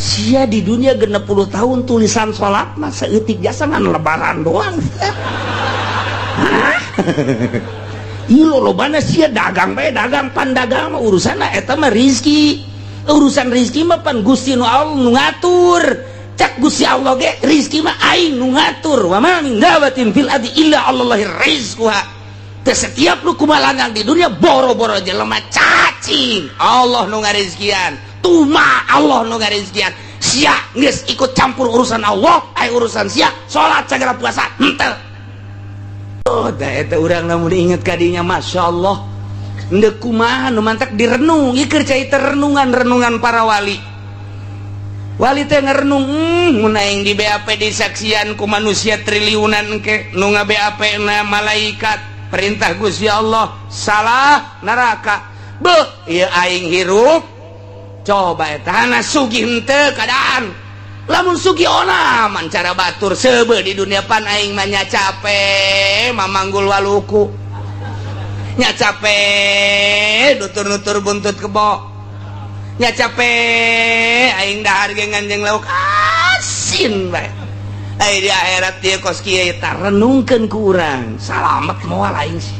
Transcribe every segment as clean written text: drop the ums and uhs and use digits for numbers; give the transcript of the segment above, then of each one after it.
Sia di dunia 60 tahun tulisan salat mah saeutik jasa ngan lebaran doang. Hah? Ieu lolobana sia dagang bae, dagang pan dagang mah urusanna eta mah rizki. Urusan rizki mah pan Gusti nu Allah nu ngatur. Cak Gusti Allah ge rizki mah aing nu ngatur. Wa ma min dabatin fil ardi illa Allahi rizquha. Teu setiap nu kumalangang di dunia boro-boro jelema cacing Allah nu ngarizkian. Tuma Allah nu ngarizkian. Sia geus ikut campur urusan Allah, ay urusan sia salat sagala puasa henteu. Oh, da eta urang lamun inget kadinya Masya Allah. Ndek kumaha nu mantak direnung, ieu keur cai renungan-renungan para wali. Wali teh ngerenung, mun aing di BAP disaksian ku manusia triliunan engke nu nga-BAP na malaikat, perintah Gusti Allah, salah neraka. Beuh, ieu aing hirup. Coba eta hana sugih henteu keadaan. Lamun sugih ona man cara batur seubeuh di dunia pan aing mah nya cape mamanggul waluku. Nya cape nutur-nutur buntut kebo. Nya cape aing dahar ge nganjeng lauk asin bae. Ai di akhirat ieu kos kieu eta renungkeun ku urang. Salamet moal aing sih.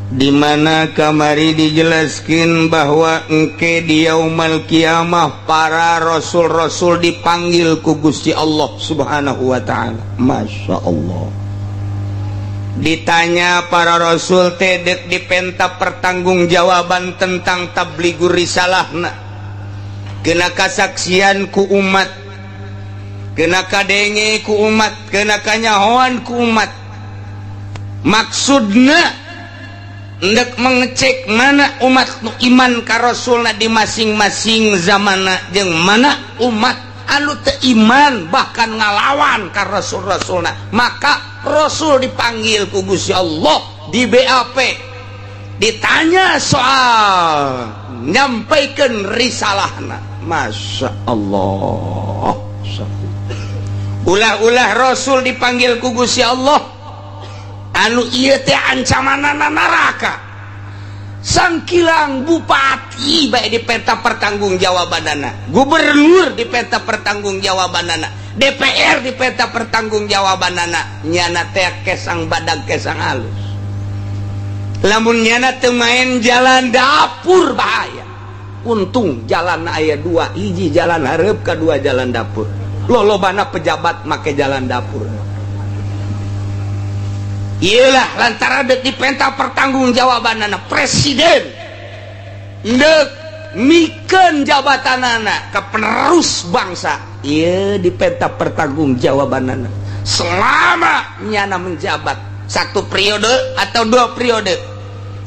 Di mana kamari dijelaskan bahwa engke di yaumal kiamah para rasul-rasul dipanggil ku Gusti Allah Subhanahu wa taala. Masya Allah. Ditanya para rasul teh dek dipenta pertanggungjawaban tentang tabligur risalahna. Kena kasaksian ku umat, kena kadenge ku umat, kena kanyahoan ku umat. Maksudna ndek mengecek mana umat nu iman ka rasulna di masing-masing zamana jeung mana umat anu teu iman bahkan ngalawan ka rasul-rasulna. Maka rasul dipanggil ku Gusti Allah di BAP, ditanya soal nyampaikan risalahna. Masya Allah, ulah-ulah rasul dipanggil ku Gusti Allah anu ieu teh ancamanana neraka. Sangkilang bupati bae dipenta pertanggungjawabanana, gubernur dipenta pertanggungjawabanana, DPR dipenta pertanggungjawabanana, nyana teh kesang badag kesang halus. Lamun nyana teu main jalan dapur bahaya. Untung jalan aya dua, hiji jalan hareup, kadua jalan dapur. Lolobana pejabat make jalan dapur. Iyalah lantaran dek dipenta pertanggungjawabanana presiden ndek mikeun jabatanana ke penerus bangsa. Iya dipenta pertanggungjawabanana selama nyana menjabat satu periode atau dua periode,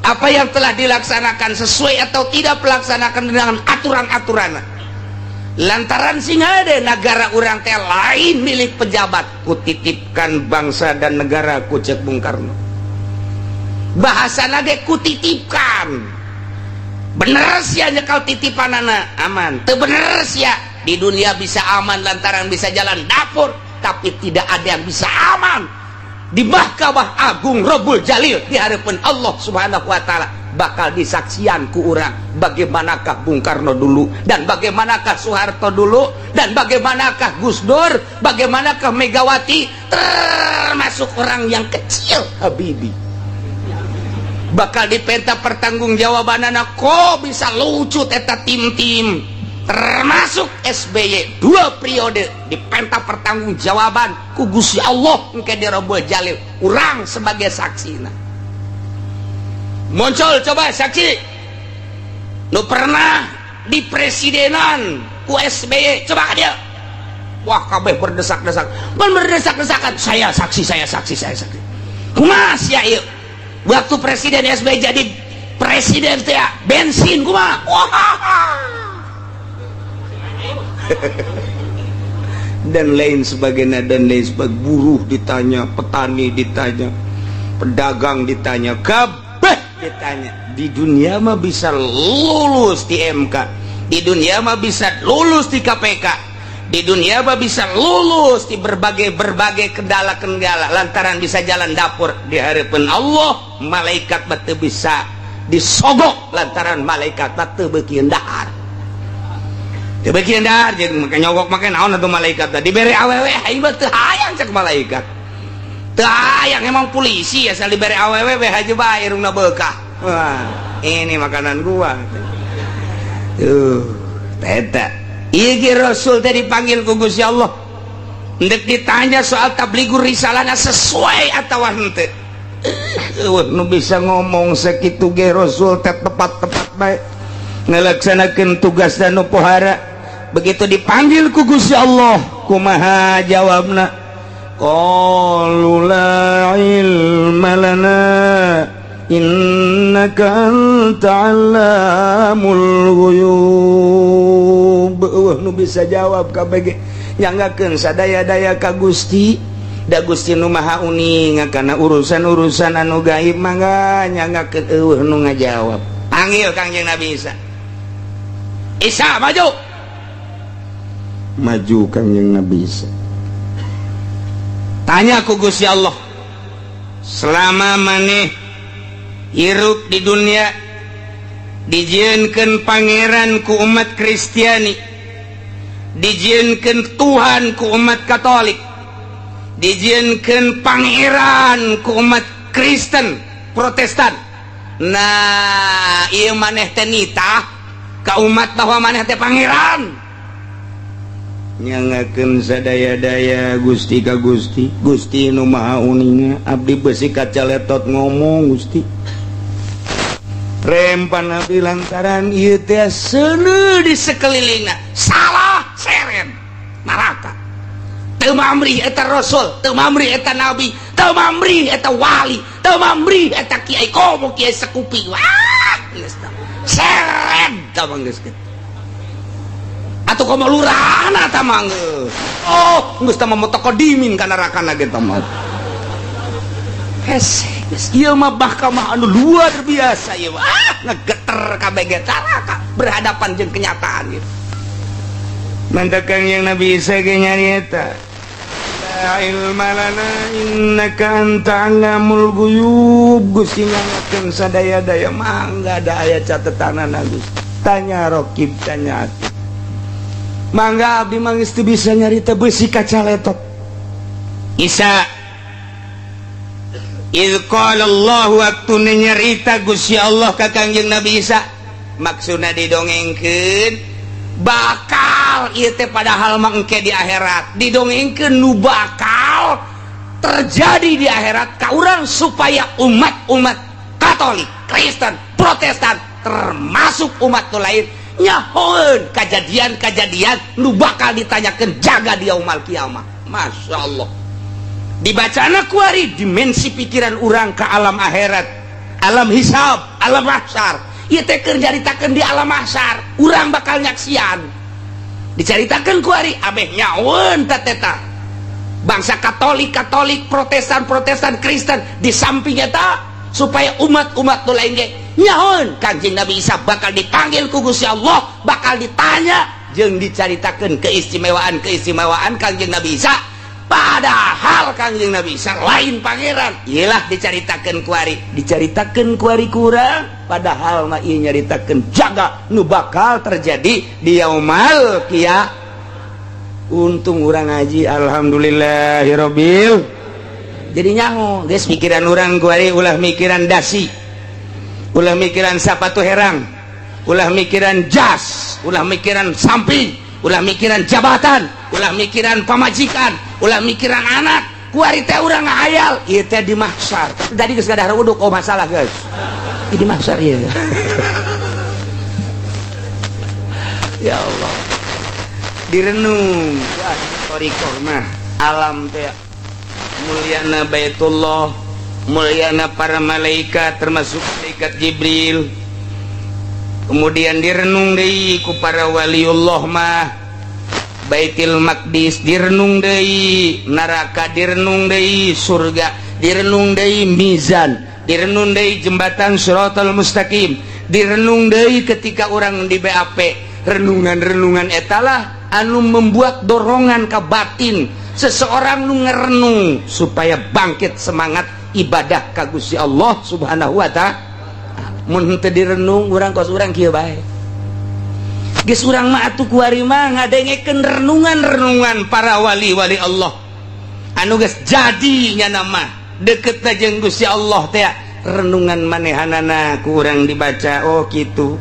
apa yang telah dilaksanakan sesuai atau tidak pelaksanakan dengan aturan-aturan. Lantaran sing ada negara urang teh lain milik pejabat, kutitipkan bangsa dan negara ku cek Bung Karno. Bahasa ge kutitipkan, bener sia nyekal titipanana aman, teu bener sia di dunia bisa aman lantaran bisa jalan dapur, tapi tidak ada yang bisa aman di Mahkamah Agung Robul Jalil di hadapan Allah Subhanahu wa taala. Bakal disaksian ku urang bagaimanakah Bung Karno dulu dan bagaimanakah Soeharto dulu dan bagaimanakah Gus Dur, bagaimanakah Megawati, termasuk orang yang kecil Habibie bakal dipenta pertanggungjawabanana. Kok bisa lucut eta tim-tim termasuk SBY dua periode dipenta pertanggungjawaban ku Gusti Allah engke di Robbul Jalil, urang sebagai saksi. Muncul coba saksi nu pernah di presidenan ku SBY, coba dia. Wah, kabeh berdesak-desak, berdesak-desakan, saya saksi, saya saksi, saya saksi. Kumaha sia ieu waktu presiden SBY jadi presiden teh bensin kumaha? Wah, dan lain sebagainya dan lain sebagainya. Buruh ditanya, petani ditanya, pedagang ditanya, kabeh ditanya. Di dunia mah bisa lulus di MK, di dunia mah bisa lulus di KPK, di dunia mah bisa lulus di berbagai-berbagai kendala-kendala lantaran bisa jalan dapur. Di hadapan Allah malaikat batu bisa disogok lantaran malaikat batu beuki dahar. Teu beuki dahar jeung make nyogok make naon atuh malaikat teh dibere awewe aing mah teu hayang cek malaikat. Teu hayang emang polisi asal dibere awewe we haja bae irungna beukah. Wah, ini makanan gua. Tuh, eta. Ieu ge Rasul teh dipanggil ku Gusti Allah. Ndek ditanya soal tabligur risalahna sesuai atawa henteu. Nu bisa ngomong segitu ge Rasul teh tepat-tepat bae ngelaksanakeun tugas dan nu pohara. Begitu dipanggil ku Gusti Allah, kumaha jawabna? Qalu la ilma lana innaka anta allamul ghuyub. Eueuh nu bisa jawab kabeh nyanggakeun sadaya-daya ka Gusti. Da Gusti nu Maha Uning kana urusan-urusan anu gaib mangga nyanggakeun eueuh nu ngajawab. Panggil Kangjeng Nabi Isa. Isa maju. Maju Kangjeng Nabi Isa. Tanya ku Gusti Allah, selama maneh hirup di dunia dijieunkeun pangeran ku umat Kristiani, dijieunkeun Tuhan ku umat Katolik, dijieunkeun pangeran ku umat Kristen Protestan. Nah, ieu maneh teh nitah ka umat bahwa maneh teh pangeran. Nyangakeun sadaya-daya Gusti ka Gusti, Gusti nu Maha Uninga, abdi besi kacaletot ngomong Gusti. Rempan abdi lantaran ieu teh seuneu di sekelilingna, salah seren neraka. Teu mamrih eta rasul, teu mamrih eta nabi, teu mamrih eta wali, teu mamrih eta kiai komo kiai sekupi. Wah, geus tah. Seren tah mah geus kitu. Atuh komo lurahna tah mah geus. Oh, geus tah mah mutaqaddimin ka nerakana ge tah mah. Hese, geus ieu mah mahkamah anu luar biasa ieu mah. Ah, ngegeter kabeh ge neraka berhadapan jeung kenyataan ieu. Mantak Kangjeng Nabi Isa ge nyarieta. La ilma lana innaka anta allamul ghuyub. Gusti nyangakeun sadaya-daya mangga da aya catetanana Gusti. Tanya Rokib, tanya Atid. Mangga abdi mah geus teu bisa nyarita besi kacaletot. Isa Idz qala Allah waktu nyarita Gusti Allah ka Kangjeng Nabi Isa, maksudna didongengkeun bakal ieu teh padahal mah engke di akhirat didongengkeun nu bakal terjadi di akhirat ka urang supaya umat-umat Katolik, Kristen, Protestan termasuk umat nu lain nyahoeun kejadian-kejadian nu bakal ditanyakeun jaga di yaumul kiamah. Masya Allah. Dibacana kuari dimensi pikiran urang ke alam akhirat, alam hisab, alam mahsyar. Ieu teh keur nyaritakeun di alam mahsyar, urang bakal nyaksian. Dicaritakeun kuari ameh nyahoeun teh teta. Bangsa Katolik, Katolik, Protestan, Protestan, Kristen di samping eta supaya umat-umat nu lain ge nyahoeun Kanjeng Nabi Isa bakal dipanggil ku Gusti Allah, bakal ditanya jeung dicaritakeun keistimewaan-keistimewaan Kanjeng Nabi Isa. Padahal Kanjeng Nabi Isa lain pangeran. Iyalah dicaritakeun kuari, dicaritakeun kuari kurang, padahal mah ieu nyaritakeun jaga nu bakal terjadi di yaumal qiyamah. Untung urang ngaji alhamdulillahirabbil. Jadi nyaho geus pikiran urang kuari ulah mikiran dasi, ulah mikiran sapatu herang, ulah mikiran jas, ulah mikiran samping, ulah mikiran jabatan, ulah mikiran pamajikan, ulah mikiran anak. Kuari teh urang ngahayal ieu teh di mahsyar. Tadi geus gadahar uduk, oh masalah guys. Di mahsyar ieu. Ya Allah. Direnung wah thariqah mah alam teh mulyana Baitullah, mulyana para malaikat termasuk malaikat Jibril. Kemudian direnung deui ku para waliullah mah Baitul Maqdis direnung deui, neraka direnung deui, surga direnung deui, mizan direnung deui, jembatan Shiratal Mustaqim direnung deui ketika orang di BAP. Renungan-renungan etalah anu membuat dorongan ke batin seseorang nu ngerenung supaya bangkit semangat ibadah ka Gusti Allah Subhanahu wa ta'ala. Mun henteu direnung urang kos urang kieu bae. Geus urang mah atuh kuari mah ngadengekeun renungan-renungan para wali-wali Allah anu geus jadi nya mah deket jeung Gusti Allah teh. Renungan manehanana kurang dibaca. Oh kitu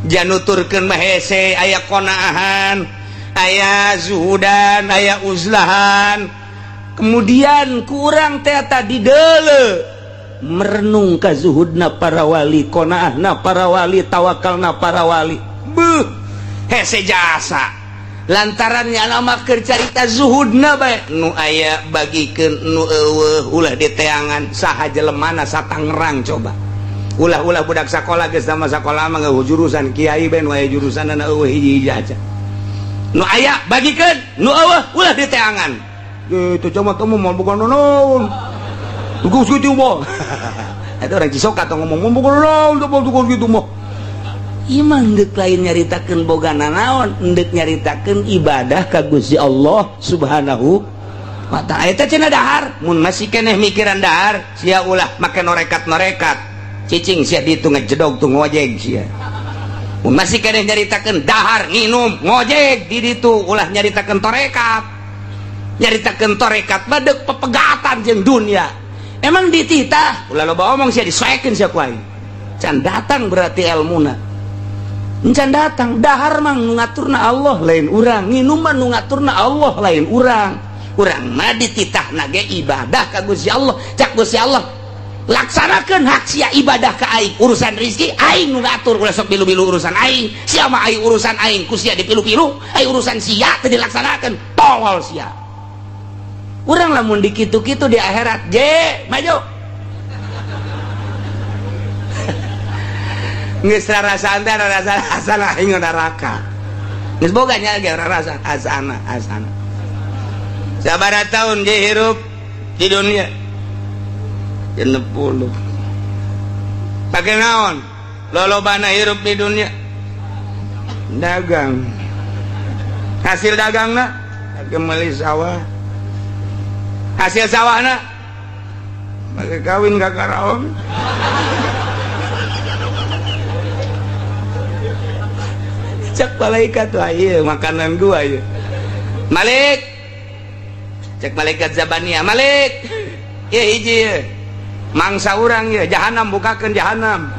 januturkeun mah hese, aya qonaahan, aya zuhudan, aya uzlahan. Kemudian kurang teh tadi deule merenung ka zuhudna para wali, qonaahna para wali, tawakalna para wali. Beuh, hese jasa lantaran nama keur carita zuhudna bae nu aya bagikeun nu eueuh, ulah diteangan. Saha jelemana sa Tangerang coba? Ulah-ulah budak sakola geus sama sakola mah ngeueuh jurusan kiai bae, nu aya jurusanna eueuh hiji-hiji aja. Nu aya bagikeun, nu eueuh ulah diteangan. Gitu cuma kamu mau bukan naon tugas gitu mah. Itu orang Cisoka atau ngomong mau bukan naon tugas gitu mah. Imah ndek lain nyaritakeun boga nanaon, ndek nyaritakeun ibadah ka Gusti Allah Subhanahu wa ta'ala. Eta cenah dahar. Mun masih keneh mikiran dahar sia, ulah make norekat-norekat, cicing sia ditu, ngejedog tuh, ngojek sia. Mun masih keneh nyaritakeun dahar, nginum, ngojek di ditu, ulah nyaritakeun torekat. Nyaritakeun torekat mah deuk pepegatan jeung dunia. Emang dititah ulah loba omong sia, disoekeun sia ku aing. Can datang berarti elmuna, encan datang. Dahar mah nu ngaturna Allah, lain urang. Nginum mah nu ngaturna Allah, lain urang. Urang mah dititahna ge ibadah ka Gusti Allah. Cak Gusti Allah, laksanakeun hak sia ibadah ka aing, urusan rizki aing nu ngatur, ulah sok bilu-bilu urusan aing. Sia mah aing urusan aing ku sia dipilu-pilu, aing urusan sia teu dilaksanakeun, tolol sia. Urang lamun dikitu-kitu di akhirat, je maju. Geus rarasaan teh rarasaan asana aing neraka. Geus boga nya ge rarasaan asana asana. Sabaraha tahun je hirup di dunia? 60. Pake naon? Lolobana hirup di dunia? Dagang. Hasil dagangna pake meuli sawah. Hasil sawahna pake kawin ka karaon. Cek malaikat, wah iya makanan gua ya. Malik, cek malaikat Zabania, Malik, iya hiji ya. Mangsa urang ya, jahanam, bukakeun jahanam.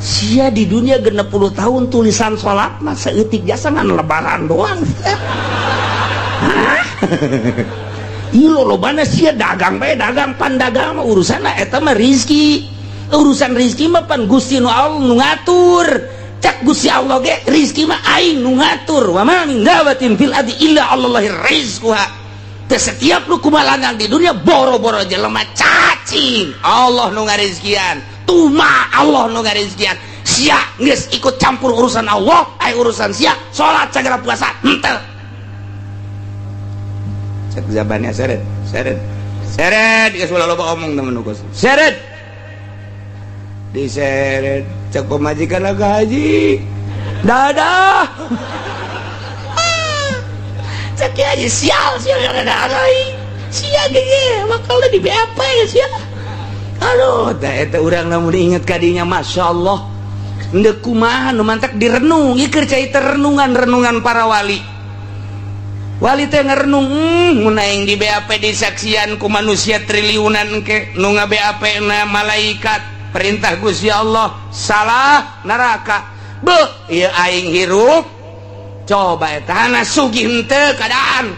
Sia di dunia 60 tahun tulisan salat mah saeutik jasa ngan lebaran doang. Hah? Ieu lolobana sia dagang bae dagang, pan dagang mah urusanna eta mah rizki. Urusan rizki mah pan Gusti nu Allah nu ngatur. Cak Gusti Allah ge rizki mah aing nu ngatur. Wa ma min dabatin fil ardi illa Allahi rizquha. Teu setiap nu kumalangang di dunia boro-boro jelema, cacing Allah nu ngarizkian, tuma Allah nu ngarizkian. Sia geus ikut campur urusan Allah, ai urusan sia salat sagala puasa henteu. Cek zabannya, seret seret seret, geus ulah loba omong temen nu seret diseret. Cek pemajikan agak haji dadah. Cek haji sial sial dadah sia ge bakal di BAP ya sia. Aduh, teh eta urang lamun inget kadinya, Masya Allah. Ndek kumaha nu mantak direnung ieu keur carita renungan-renungan para wali. Wali teh ngerenung, mun aing di BAP disaksian ku manusia triliunan ke nu nga-BAP na malaikat, perintah Gusti Allah salah neraka. Beuh, ieu aing hirup coba eta na sugih henteu keadaan.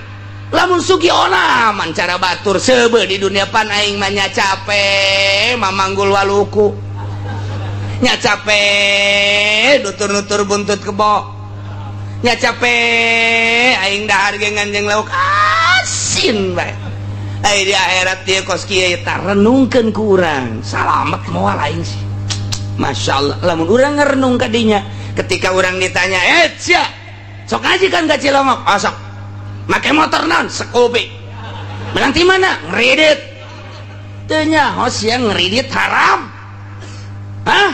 Lamun sugih onaman cara batur seubeuh di dunia, pan aing mah nya capek mamanggul waluku, nya capek nutur-nutur buntut kebo, nya capek aing dahar ge nganjeng lauk asin bae. Ai di akhirat dia kos kieu eta renungkeun ku urang, salamet moal aing sih. Masya Allah, lamun urang ngerenung kadinya ketika urang ditanya, sia sok ngaji kan ka Cilongok, oh sok make motor naon? Scoopy. Menang ti mana? Ngeridit. Teu nyaho sia ngeridit haram. Hah?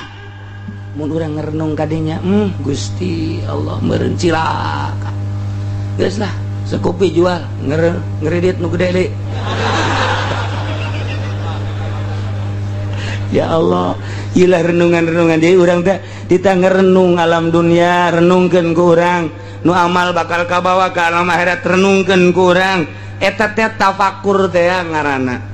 Mun urang ngerenung kadinya, Gusti Allah meureun cilaka. Geus lah, Scoopy jual, ngeridit nu gede deui. Ya Allah, ilah renungan-renungan. Jadi urang teh ditangga renung alam dunia, renungkeun ku urang nu amal bakal kabawa ke alam akhirat, renungkeun ku urang eta teh tafakur teh ngaranna.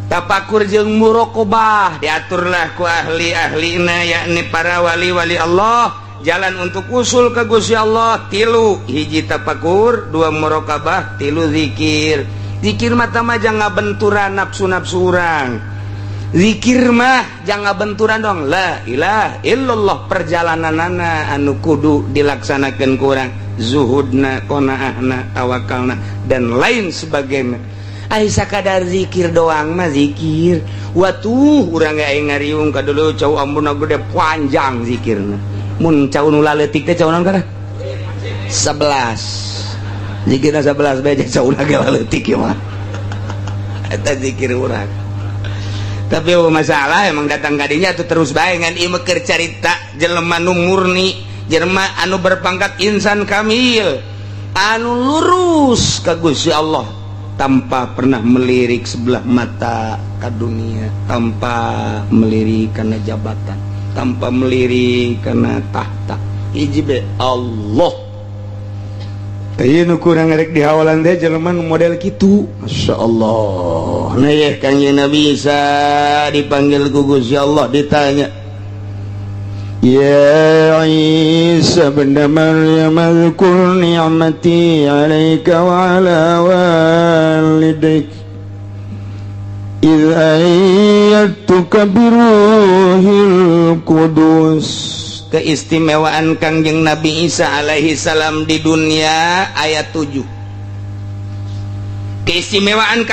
Tafakur jeung muraqabah diaturlah ku ahli-ahlina, yakni para wali-wali Allah. Jalan untuk usul ke Gusti Allah tilu: hiji tafakur, dua muraqabah, tilu zikir. Zikir mata mah jangan benturan nafsu-nafsu urang. Zikir mah jangan benturan dong, la ilaha illallah. Perjalanan anu kudu dilaksanakan ku urang, zuhudna, qonaahna, tawakalna, dan lain sebagainya. Ai sakadar zikir doang mah, zikir watuh urang ge ngariung ka dulu cau ambuna gede panjang zikirna. Mun cau nu laletik teh cau naon kana 11, zikirna 11 bae, cau ge laletik ieu mah. Eta zikir urang, tapi masalah emang datang kadinya tuh terus bae. Ngan ieu mah keur carita jelema nu murni, jelema anu berpangkat insan kamil, anu lurus ka Gusti Allah tanpa pernah melirik sebelah mata ke dunia, tanpa melirik karena jabatan, tanpa melirik karena tahta. Hiji be, Allah. Ieu nu kurang rek dihawalan teh jelema nu model kitu. Masya Allah. Nah ya, Kangjeng Nabi Isa dipanggil ku Gusti Allah, ditanya, "Ya Isa bin Maryam, اذكر نعمتي عليك وعلى والديك إذ أيدتك بروح القدس." Keistimewaan Kangjeng Nabi Isa alaihi salam di dunia ayat 7, keistimewaan.